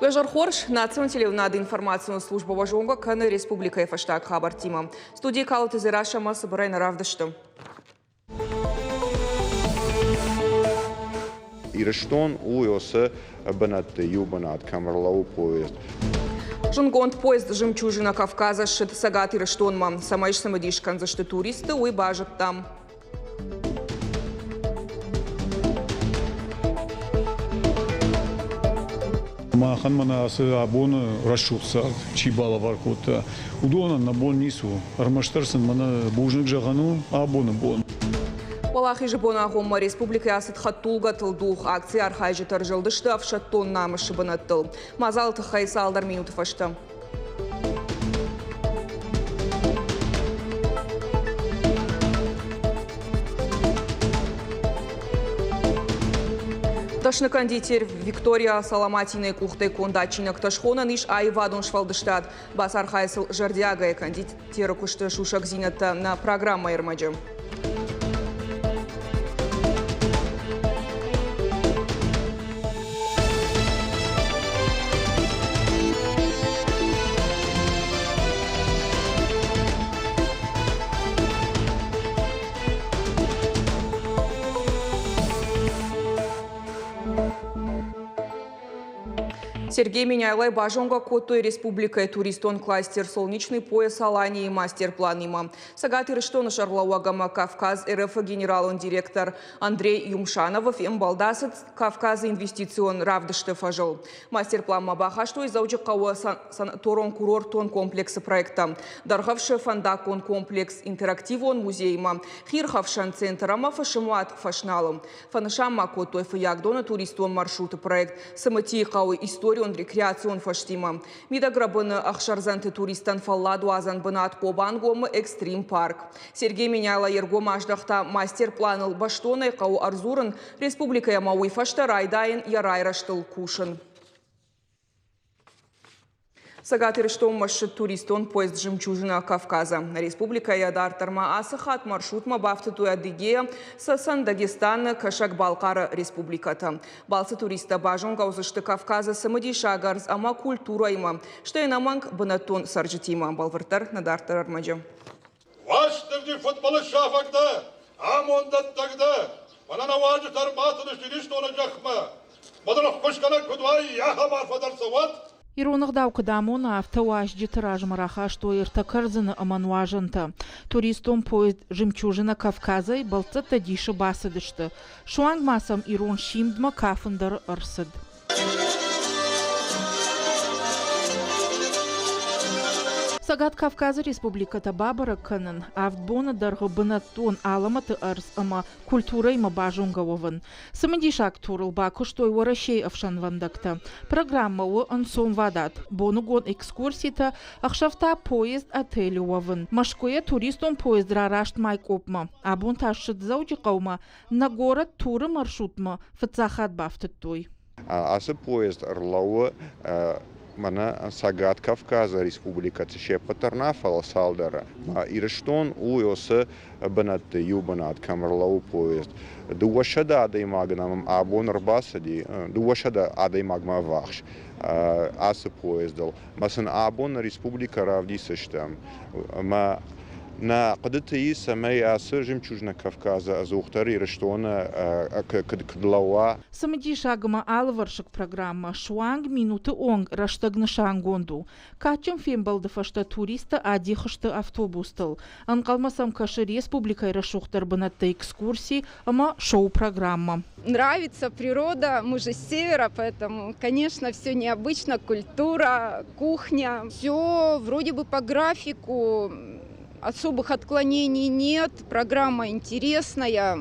Уӕ хорз, национ телеуынады информацион службӕ уӕ зонгӕ кӕны республикӕйы фӕстаг хабӕрттимӕ. Студийы Калоты Дзерассӕмӕ цыбырӕй нӕ равдысты. Ирыстон у уыцы бынӕтты иу бынат, кӕм ӕрлӕууы поезд. Зындгонд поезд «Жемчужина Кавказа» ссыд Цӕгат Ирыстонмӕ. Цӕмӕй сцымыдис кӕндзысты туристты, уый базыдтам. Махӕн мӕнӕ ацы абоны рӕсугъд цард чи балӕвар кодта, уыдонӕн нӕ бон ницы у. Ӕрмӕстдӕр сын мӕнӕ бузныг зӕгъӕн у абоны бон. Уӕлахизы боны агъоммӕ республикӕйы ацыд хӕдтулгӕтыл дугъ. Акцийы архайджытӕ ӕрзылдысты ӕфсӕддон намысы бынӕттыл. Мадзалы тыххӕй цалдӕр минуты фӕстӕ. Дӕсны кондитер Виктория Саламатинайы къухтӕй конд адджинӕгтӕ схонӕн ис аивадон сфӕлдыстад. Бацархайы сыл зӕрдиагӕй кондитеры куысты сусӕгдзинӕдтӕ нӕ программӕйы ӕрмӕджы. Сергей Меняйлой базонгӕ кодтой республикӕйы туристон кластер «Солнечный пояс Алании» мастер-планимӕ. Цӕгат Ирыстоны сӕргълӕууӕг ӕмӕ Кавказ РФ-ы генералон директор Андрей Юмшановы фембӕлд ацыд Кавказы инвестицион равдысты фӕзыл. Мастер-планмӕ бахастой Дзӕуджыхъӕуы санаторон-курортон комплексы проекттӕ, Дӕргъӕвсы фӕндаггон комплекс интерактивон музеймӕ, хиирхӕфсӕн центр ӕмӕ фысымуат Фӕсналы. Фӕнысан ма кодтой Фыййагдоны туристон маршруты проект Цымытийы хъӕуы историон-рекреацион фӕзтимӕ. Мидӕгрӕбыны ӕхсӕрдзӕнты туристтӕн фӕлладуадзӕн бынат Хъобангомы экстрим-парк. Сергей Меняйло йе ргом аздӕхта мастер-планыл бӕстонӕй хъӕуы ӕрдзурын республикӕйы ӕмӕ уый фӕстӕ райдайын йӕ райрӕзтыл кусын. Цӕгат Ирыстонмӕ ссыд туристон поезд «Жемчужина Кавказа». Республикӕйӕ дарддӕр ма ацы хатт маршрутмӕ бафтыдтой Адыгея, Цӕцӕн, Дагестаны, Кӕсӕг-Балхъары республикӕтӕ. Балцы туристтӕ базонгӕ уыдзысты Кавказы цымыдисаг ӕрдз ӕмӕ культурӕимӕ, стӕй ӕнӕмӕнг бынӕттон цӕрджытимӕ. Бӕлвырддӕр нӕ дарддӕр ӕрмӕджы. Уастырджи футболы сафӕг дӕ, амондӕттӕг дӕ, фӕлӕ нӕ уазджытӕ ӕрбацыдысты Ирыстоны зӕхмӕ. Мӕ ӕххуысгӕнӕг куыд уай, ахӕм арфӕ дӕр цӕуӕд. Ирон ӕгъдау куыд амоны, афтӕ уазджыты размӕ рахастой ӕртӕ кӕрдзыны ӕмӕ нуазӕнтӕ. Туристон поезд «Жемчужина Кавказа»-йы бӕлццӕттӕ дисы бацыдысты. Суанг ма сӕм ирон симдмӕ кафын дӕр ӕрцыд. Цӕгат Кавказы республикӕтӕ бабӕрӕг кӕнын, авд боны дӕргъы бынӕттон алӕмӕты ӕрдз ӕмӕ культурӕимӕ базонгӕ уӕвын. Цымыдисаг турыл бакуыстой Уӕрӕсейы ӕфсӕнвӕндӕгтӕ. Программӕ у ӕнцонвадат. Боныгон экскурситӕ, ӕхсӕв та поезд отелы уӕвын. Мӕскуыйӕ туристон поезд рараст Майкъопмӕ. Абон та ссыд Дзӕуджыхъӕумӕ. Нӕ горӕт Туры маршрутмӕ фыццаг хатт бафтыдтой. Ацы поезд ӕрлӕууы мӕнӕ Цӕгат Кавказы республикӕты се ппӕт дӕр нӕ, фӕлӕ цалдӕры. Ирыстон у уыцы бынӕтты иу бынат, кӕм ӕрлӕууы поезд. 200 адӕймаг нӕм абон ӕрбацыди, 200 адӕймагмӕ ӕввахс ацы поездыл. Мӕ сын абон нӕ республикӕ равдисдзыстӕм. Ӕмӕ нӕ хъуыдыты и, цӕмӕй ацы «Жемчужина Кавказа» ӕдзухдӕр Ирыстоны куыд лӕууа. Цымыдисаг ӕмӕ алывӕрсыг программӕ суанг минуты онг рӕстӕг нысангонд у. Кадджын фембӕлды фӕстӕ туристтӕ адих сты автобустыл. Ӕнхъӕлмӕ сӕм кӕсы республикӕйы рӕсугъддӕр бынӕтты экскурси ӕмӕ шоу-программӕ. Нравится природа, мы же с севера, поэтому, конечно, все необычно, культура, кухня. Все вроде бы по графику, особых отклонений нет, программа интересная,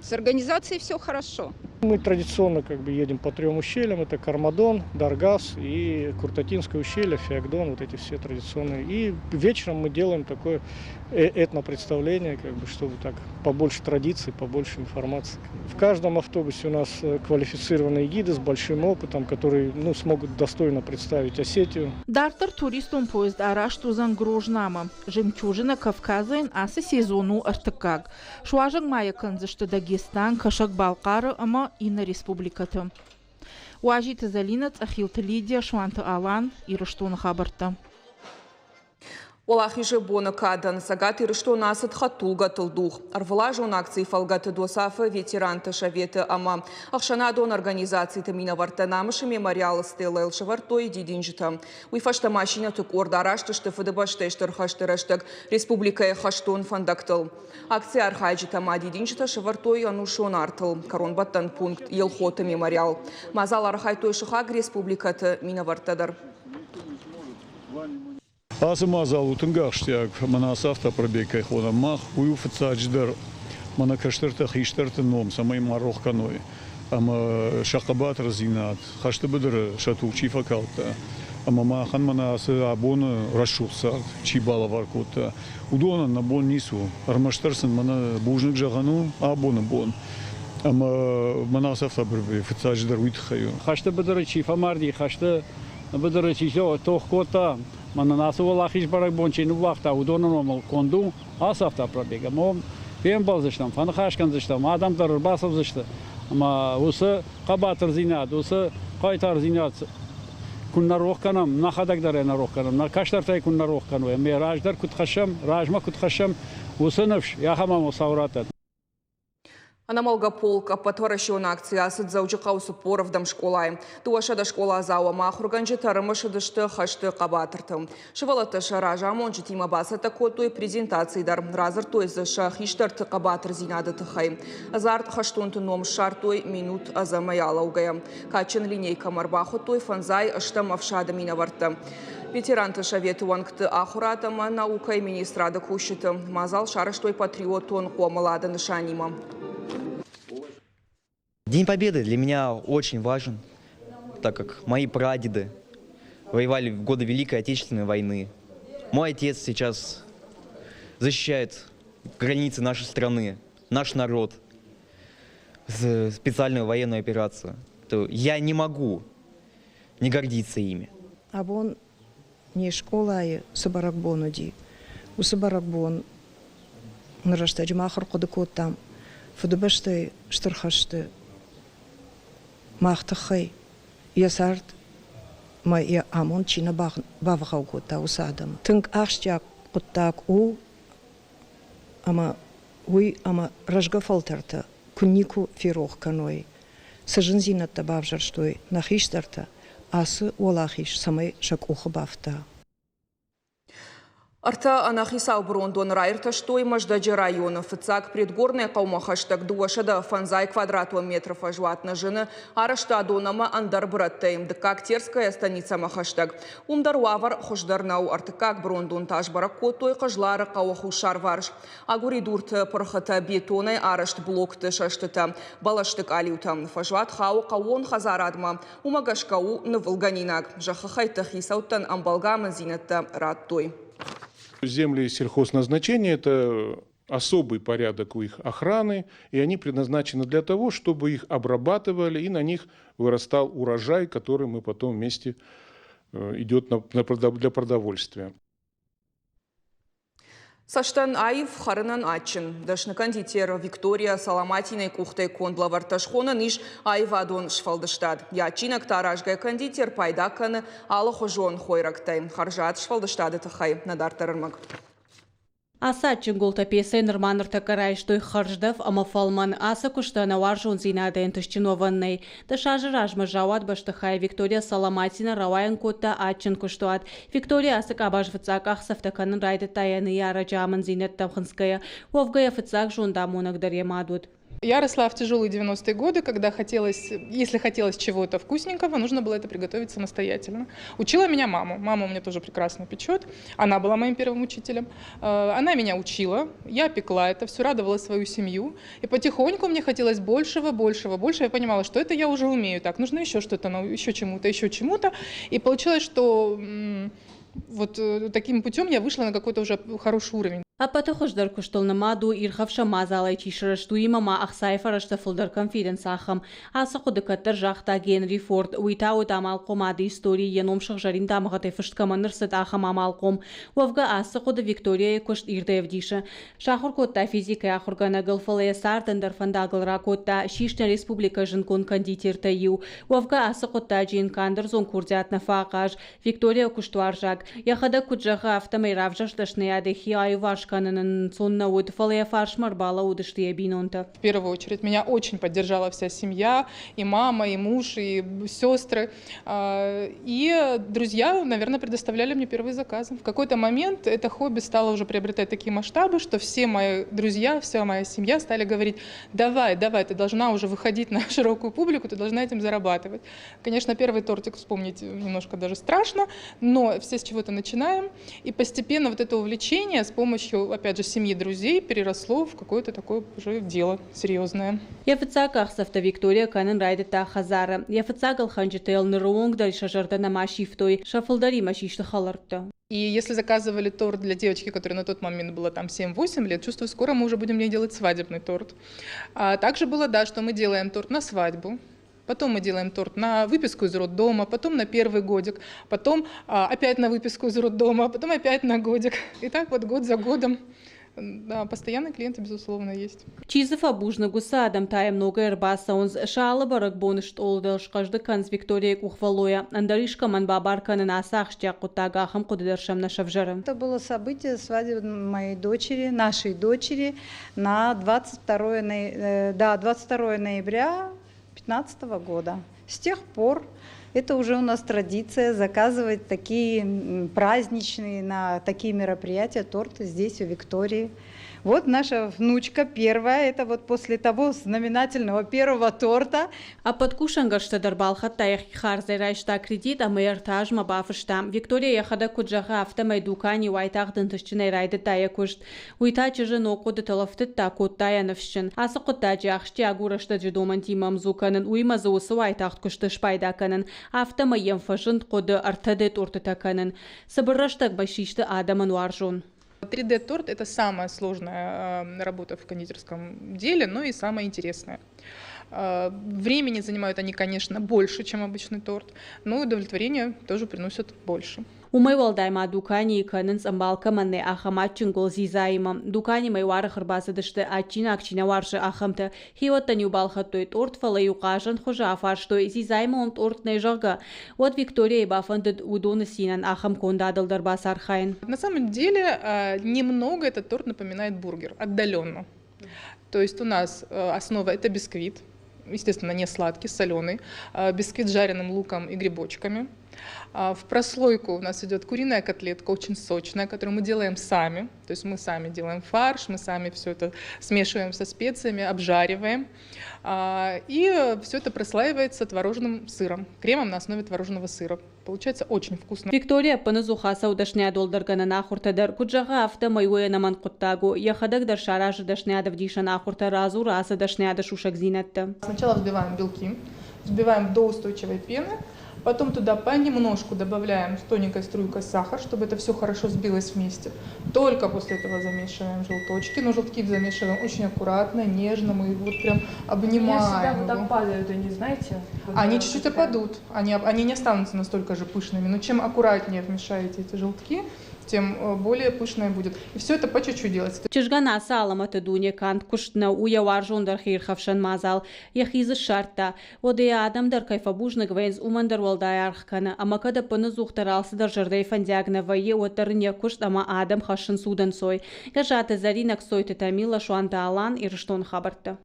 с организацией все хорошо. Мы традиционно как бы едем по трем ущельям. Это Кармадон, Даргас и Куртатинское ущелье, Феогдон, вот эти все традиционные. И вечером мы делаем такое этнопредставление, как бы, чтобы так побольше традиций, побольше информации. В каждом автобусе у нас квалифицированные гиды с большим опытом, которые, ну, смогут достойно представить Осетию. Дарддӕр туристон поезд арӕзт уыдзӕн Грознамӕ. Жемчужина Кавказа-йӕн ацы сезон у ӕртыккаг. Суазӕг ма йӕ кӕндзысты Дагестан, Кӕсӕг-Балхъары ӕмӕ иннӕ республикӕты. Уазиты Зӕлинӕ, Цъӕхилты Лидия, Суанты Алан, Ирыстоны хабӕрттӕ. Уӕлахизы боны кадӕн Цӕгат Ирыстоны ацыд хӕдтулгӕтыл дугъ. Ӕрвылазон акцийы фӕлгӕты ДОСААФ-ы ветеранты советы ӕмӕ ӕхсӕнадон организациты минӕвӕрттӕ Намысы мемориалы стелӕйыл сӕвӕрдтой дидинджытӕ. Уый фӕстӕ машинӕты къорд араст сты Фыдыбӕстӕйы Стыр хӕсты рӕстӕг республикӕйы хӕстон фӕндӕгтыл. Акцийы архайджытӕ ма дидинджытӕ сӕвӕрдтой ӕнусон артыл. Кӕронбӕттӕн пункт Елхоты мемориал. Мадзал архайдтой сыхаг республикӕты минӕвӕрттӕ дӕр. Ацы мадзал у тынг ахсджиаг, мӕнӕ ацы автопробег кӕй хонӕм мах, уый у фыццаджыдӕр мӕнӕ кӕстӕртӕ хистӕрты ном, цӕмӕй ма рох кӕной ӕмӕ сӕ хъӕбатырдзинад, хӕсты быдыры сӕ туг чи фӕкалдта ӕмӕ махӕн мӕнӕ ацы абоны рӕсугъд цард чи балӕвар кодта, уыдонӕн нӕ бон ницы у. Ӕрмӕстдӕр сын мӕнӕ бузныг зӕгъӕн у абоны бон. Ӕмӕ мӕнӕ ацы автопробег фыццаджыдӕр уый тыххӕй у. Хӕсты быдыры чи фӕмарди, хӕсты быдыры чи тох кодта, мӕнӕн ацы уӕлахиз бӕрӕгбон чи ныууагъта, уыдоны номыл конд у ацы автопробег. Ӕмӕ уым фембӕлдзыстӕм, фӕныхас кӕндзыстӕм, адӕм дӕр ӕрбацӕудзысты. Ӕмӕ уыцы хъӕбатырдзинад, уыцы хъайтардзинад куы нӕ рох кӕнӕм, нӕхӕдӕг дӕр ӕй нӕ рох кӕнӕм, нӕ кӕстӕртӕй куы нӕ рох кӕной, ӕмӕ раздӕр куыд хӕссӕм, размӕ куыд хӕссӕм, уыцы ныфс ахӕм ӕмӕ сау раттӕд. Ӕнӕмӕлгӕ полк ӕппӕтуӕрӕсеон акци ацыд Дзӕуджыхъӕуы 40 скъолайы. 200 скъоладзау ӕмӕ ахуыргӕнджытӕ ӕрымысыдысты хӕсты хъӕбатырты. Сывӕллӕттӕ сӕ разамонджытимӕ бацӕттӕ кодтой презентаци дӕр. Радзырдтой дзы сӕ хистӕрты хъӕбатырдзинады тыххӕй. Ӕдзард хӕстонты ном ссардтой минут ӕдзӕмӕй алӕугӕйӕ. Кадджын линейкӕмӕ ӕрбахуыдтой фӕндзай ӕстӕм ӕфсады минӕвӕрттӕ. Ветеранты советы уӕнгты ахуырад ӕмӕ наукӕйы министрады кусджыты мадзал сарӕзтой патриотон хъомылады нысанимӕ. День Победы для меня очень важен, так как мои прадеды воевали в годы Великой Отечественной войны. Мой отец сейчас защищает границы нашей страны, наш народ, специальную военную операцию. То я не могу не гордиться ими. Абон не скъолайы цы бӕрӕгбон уыди, уыцы бӕрӕгбон рӕстӕджы мах ӕрхъуыды кодтам Фыдыбӕстӕйы Стыр хӕсты мах тыххӕй йӕ цард ӕмӕ йӕ амонд чи нӕ бавгъау кодта, уыцы адӕмы. Тынг ахсджиаг хъуыддаг у ӕмӕ уый ӕмӕ рӕзгӕ фӕлтӕртӕ куы никуы ферох кӕной, цы зындзинӕдтӕ бавзӕрстой нӕ хистӕртӕ, ацы уӕлахиз цӕмӕй сӕ къухы бафта. Ӕртӕ ӕнӕхицау брондоны раиртӕстой Мӕздӕджы районы. Фыццаг Предгорное хъӕумӕ хӕстӕг 250 квадратон метры фӕзуат нӕ зыны арӕзтадон ӕмӕ ӕндӕр бырӕттӕй. Дыккаг Терская станицӕмӕ хӕстӕг. Уым дӕр уавӕр хуыздӕр нӕу. Ӕртыккаг брондон та сбӕрӕг кодтой Хъызлары хъӕуы хуссарварс. Агуыридурты пырхытӕ, бетонӕй арӕзт блокты сӕстытӕ, бӕлӕсты къалиутӕ. Фӕзуат хауы хъӕууон хӕдзарадмӕ. Уымӕ гӕсгӕ у нывылгӕнинаг. Зӕххы хӕйтты хицӕуттӕн ӕмбӕлгӕ амындзинӕдтӕ радтой. Земли сельхозназначения – это особый порядок у их охраны, и они предназначены для того, чтобы их обрабатывали, и на них вырастал урожай, который мы потом вместе идет для продовольствия. Цӕстӕн аив, хӕрынӕн адджын. Дӕсны кондитер Виктория Саламатинайы къухтӕй конд лӕвӕрттӕ схонӕн ис аивадон сфӕлдыстад. Йӕ адджинӕгтӕ аразгӕ кондитер пайда кӕны алыхуызон хойрӕгтӕй. Хӕрзад сфӕлдыстады тыххӕй нӕ дарддӕр ӕрмӕг. Ацы адджын гуылтӕ пецӕй нырма ныртӕккӕ райстой хӕрздӕф ӕмӕ фӕлмӕн. Ацы куысты ӕнӕуарзондзинадӕй ӕнтыстджын уӕвӕн нӕй. 10 азы размӕ заууат бӕстыхайы Виктория Саламатина рауайын кодта адджын куыстуат. Виктория ацы къабаз фыццаг къахдзӕфтӕ кӕнын райдыдта йӕ ныййарӕджы амындзинӕдтӕм хынцгӕйӕ. Уӕвгӕ йӕ фыццаг зондамонӕг дӕр йӕ мад уыд. Я росла в тяжелые 90-е годы, когда хотелось, если хотелось чего-то вкусненького, нужно было это приготовить самостоятельно. Учила меня мама. Мама у меня тоже прекрасно печет. Она была моим первым учителем. Она меня учила, я пекла это все, радовала свою семью. И потихоньку мне хотелось большего, большего, больше. Я понимала, что это я уже умею. Так, нужно еще что-то, еще чему-то, еще чему-то. И получилось, что вот таким путем я вышла на какой-то уже хороший уровень. Ӕппӕты хуыздӕр куыстыл нымад у, ирхӕфсӕн мадзалӕй чи сырӕзт, уыимӕ ма ӕхцайы фӕрӕзтӕ фылдӕр кӕм фидынц, ахӕм. Ацы хъуыды кӕддӕр загъта Генри Форд. Уый та уыд амалхъомады историйы йӕ ном сыгъзӕрин дамгъӕтӕй фыст кӕмӕн ӕрцыд, ахӕм амалхъом. Уӕвгӕ, ацы хъуыды Викторияйы куыст ирдӕй ӕвдисы. Сахуыр кодта физикӕйы ахуыргӕнӕгыл, фӕлӕ йӕ цард ӕндӕр фӕндагыл ракодта, ссис нӕ республикӕйы зындгонд кондитертӕй иу. Уӕвгӕ, ацы хъуыддаджы йын канд ӕрдзон курдиат нӕ фӕахъаз, Виктория куыстуарзаг. Йӕхӕдӕг куыд зӕгъы, афтӕмӕй равзӕрст дӕсныйадӕй хи аиуварс кӕнын ын ӕнцон нӕ уыд, фӕлӕ йӕ фарсмӕ ӕрбалӕууыдысты йӕ бинонтӕ. В первую очередь меня очень поддержала вся семья, и мама, и муж, и сестры. И друзья, наверное, предоставляли мне первые заказы. В какой-то момент это хобби стало уже приобретать такие масштабы, что все мои друзья, вся моя семья стали говорить: давай, давай, ты должна уже выходить на широкую публику, ты должна этим зарабатывать. Конечно, первый тортик вспомнить немножко даже страшно, но все с чего-то начинаем. И постепенно вот это увлечение с помощью, опять же, семьи, друзей переросло в какое-то такое уже дело серьезное. Йӕ фыццаг къахдзӕфтӕ Виктория кӕнын райдыдта хӕдзары. Йӕ фыццаг ӕлхӕнджытӕ йыл ныры онг дӕр сӕ зӕрдӕ нӕма сивтой, сӕ фылдӕримӕ систы хӕлӕрттӕ. И если заказывали торт для девочки, которой на тот момент было там 7-8 лет, чувствую, скоро мы уже будем ей делать свадебный торт. А также было, да, что мы делаем торт на свадьбу, потом мы делаем торт на выписку из роддома, потом на первый годик, потом опять на выписку из роддома, потом опять на годик. И так вот год за годом. Да, постоянные клиенты, безусловно, есть. Чи дзы фӕбузныг, уыцы адӕм та йӕм ногӕй ӕрбацӕуынц. Сӕ алы бӕрӕгбоны стъолы дӕр схъӕздыг кӕнынц Викторияйы къухвӕллойӕ. Ӕндӕр искӕмӕн бабар кӕнын ацы ахсджиаг хъуыддаг ахӕм хъуыды дӕр сӕм нӕ сӕвзӕры. Это было событие свадьбы моей дочери, нашей дочери на 22, да, 22 ноября 2015 года. С тех пор это уже у нас традиция заказывать такие праздничные на такие мероприятия торты здесь, у Виктории. Вот наша внучка первая, это вот после того знаменательного первого торта. Ӕппӕт кусӕнгӕрзтӕ дӕр балхӕдта йӕхи хардзӕй, райста кредит ӕмӕ йӕ ӕртӕ азмӕ бафыста. Виктория йӕхӕдӕг куыд зӕгъы, афтӕмӕй дукани уайтагъд ӕнтыстджынӕй райдыдта йӕ куыст. Уый та чызджы ног хъуыдытыл ӕфтыдта, кодта йӕ ныфсджын. Ацы хъуыддаджы ахсджиаг у рӕстӕджы домӕнтимӕ ӕмдзу кӕнын, уыимӕ дзы уыцы уайтагъд куысты спайда кӕнын. Афтӕмӕй йӕм фӕзынд хъуыды ӕртӕ тортытӕ кӕнын. Цыбыр рӕстӕгмӕ систы адӕмӕн уарзон. 3D-торт – это самая сложная работа в кондитерском деле, но и самая интересная. Времени занимают они, конечно, больше, чем обычный торт, но удовлетворение тоже приносят больше. Уымӕй уӕлдай ма дуканийы кӕнынц ӕмбал кӕмӕн нӕй, ахӕм адджын гуыл дзидзаимӕ. Дуканимӕ иу арӕх ӕрбацыдысты, адджинаг чи нӕ уарзы, ахӕмтӕ. Хиуӕттӕн-иу балхӕдтой тъорт, фӕлӕ-иу хъазӕн хуызы афарстой, дзидзаимӕ уӕм тъорт нӕй, зӕгъгӕ. Уӕд Викторияйы бафӕндыд уыдоны цинӕн ахӕм кондадыл дӕр бацархайын. На самом деле немного этот торт напоминает бургер, отдаленно. То есть у нас основа это бисквит, естественно, не сладкий, соленый, бисквит с жареным луком и грибочками. В прослойку у нас идет куриная котлетка, очень сочная, которую мы делаем сами. То есть мы сами делаем фарш, мы сами все это смешиваем со специями, обжариваем. И все это прослаивается творожным сыром, кремом на основе творожного сыра. Получается очень вкусно. Виктория ӕппынӕдзух ацӕуы дӕсныйад уӕлдӕргӕнӕн ахуыртӕ дӕр. Куыд зӕгъы, афтӕмӕй уый ӕнӕмӕнг хъуыддаг у. Йӕхӕдӕг дӕр саразы дӕсныйад ӕвдисӕн ахуыртӕ, радзуры ацы дӕсныйады сусӕгдзинӕдтӕ. Сначала взбиваем белки, взбиваем до устойчивой пены, потом туда понемножку добавляем с тоненькой струйкой сахар, чтобы это все хорошо сбилось вместе. Только после этого замешиваем желточки, но желтки замешиваем очень аккуратно, нежно, мы их вот прям обнимаем. Они всегда вот так падают, они, знаете? Они чуть-чуть опадут, они не останутся настолько же пышными, но чем аккуратнее вмешаете эти желтки, тем более пышное будет. И все это по чуть-чуть делается. Чызгӕн ацы алӕмӕты дуне канд куыст нӕу, у йӕ уарзондӕр хиирхӕфсӕн мадзал. Йӕхи дзы ссардта. Уӕдӕ йӕ адӕм дӕр кӕй фӕбузныг вӕййынц, уымӕн дӕр уӕлдай аргъ кӕны. Ӕмӕ кӕд ӕппынӕдзухдӕр алцыдӕр зӕрдӕйы фӕндиаг нӕ вӕййы, уӕддӕр ын йӕ куыст ӕмӕ адӕм хӕссынц удӕнцой. Гӕззаты Зӕринӕ, Кцойты Тамила, Суанты Алан, Ирыстоны хабӕрттӕ.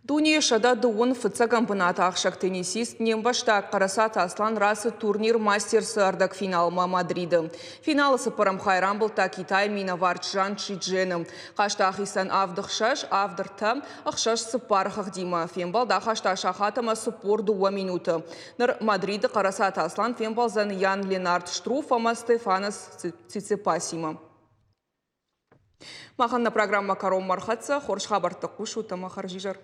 Дунейы 121-ӕм бынат ахсӕг теннисист не мбӕстаг Хъӕрӕцаты Аслан рацыд турнир Мастерсы ӕрдӕгфиналмӕ Мадриды. Финалы цыппӕрӕм хай рамбылдта Китайы минӕвар Чжан Чжиджены. Хъазты ахицӕн 7-6, 7-3, 6-4 хыгъдимӕ. Фембӕлд ахаста сахат ӕмӕ 42 минуты. Ныр Мадриды Хъӕрӕцаты Аслан фембӕлдзӕн Ян Ленард Штруф ӕмӕ Стефанос Циципасимӕ. Махӕн нӕ программӕ кӕронмӕ ӕрхӕццӕ. Хорз хабӕрттӕ хъусут ӕмӕ хӕрзизӕр.